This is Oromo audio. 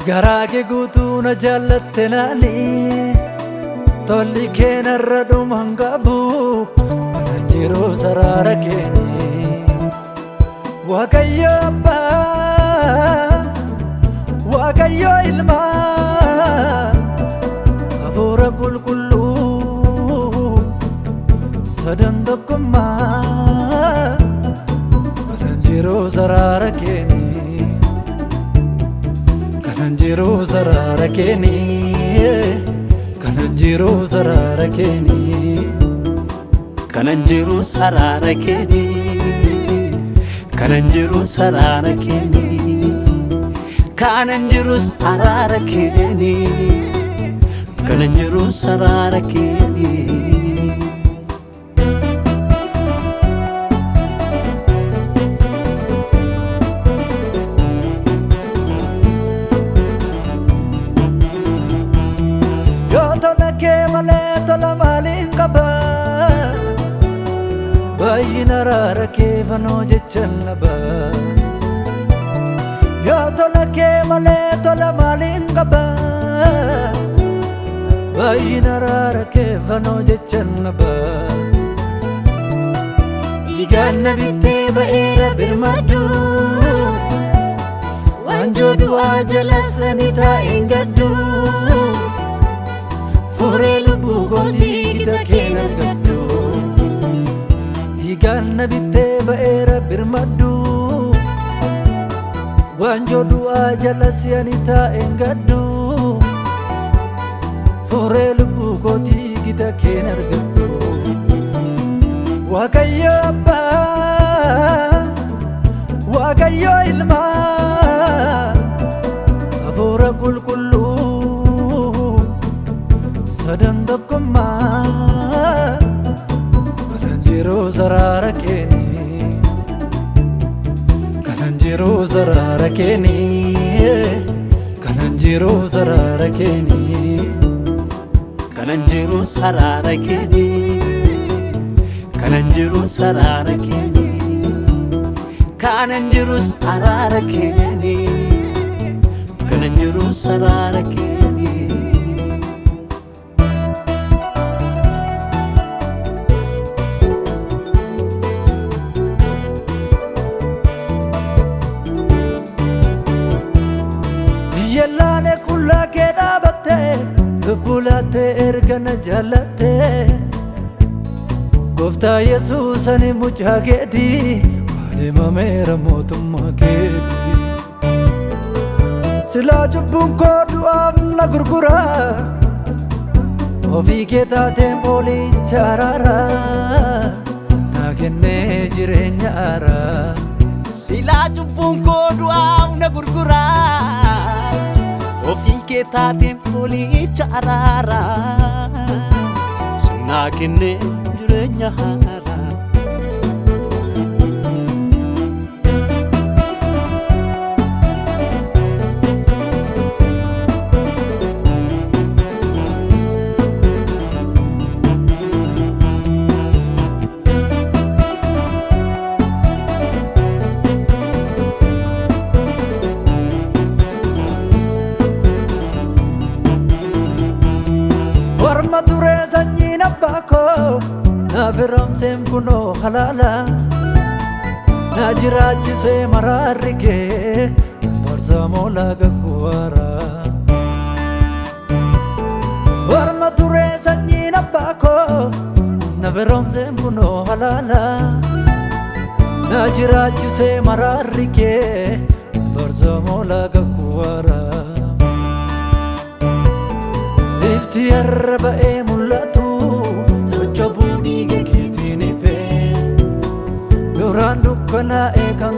Garaa kee guutuu na jaallatte naani, tolli kee narra dhuma hin qabu, kanan jiru saraara keeni. Waaqayyo Abbaa, Waaqayyo Ilmaa, Hafuura Qulqulluu, sadan tokkummaa, kanan jiru saraara keeni. Kanan jiru saraara keeni, kanan jiru saraara keeni. Kanan jiru saraara keeni. Kanan jiru saraara keeni. Kanan jiru saraara keeni. Kanan jiru saraara keeni. Yoo tola kee malee tola maaliin qaba? Baay'ina araara kee fanoo jechan naba. Yoo tola kee malee tola maaliin qaba? Baay'ina araara kee fanoo jechan naba. Dhiigaan na bittee ba'eera birmadhu. Waanjoo du'aa jala sani taa'een gaddu. Furee lubbuu kootii gita keen argadhu. Dhiigaan na bittee ba'eera birmadhu. Waanjoo du'aa jala si'ani taa'een gaddu. Furee lubbuu kootii gita keen argadhu. Waaqayyo Abbaa, Waaqayyo Ilmaa, Hafuura Qulqulluu, sadan tokkummaa, kanan jiru saraara keeni. Kanan jiru saraara keeni, kanan jiru saraara keeni. Kanan jiru saraara keeni. Kanan jiru saraara keeni. Kanan jiru saraara keeni. Kanan jiru saraara keeni. Yellaane qullaa kee dhaabattee, lubbuu laattee erga na jaallattee. Gooftaa Yesuus ani mucaa keetii, waadhimameera mootummaa keetii. Silaa cubbuun koo du'aaf na gurgura, ofii kee taateen boolicha araaraa, sinnaa kennee jireenya haaraa. Silaa cubbuun koo du'aaf na gurgura. Ofii kee taateen foolicha araaraa. Sinnaa kennee jireenya haaraa. Warma turee sanyiin abbaa koo, na firoomseen kunoo halaala. Na jiraachisee maraarri kee, barsa moolaa gagguwaara. Warma turee sanyiin abbaa koo, na firoomseen kunoo halaala. Na jiraachisee maraarri kee, barsa moolaa gagguwaara. Ifti har'a ba'ee mul'atu, coccobuu dhiiga keetiin ifee. Duraan dukkanaa'ee kan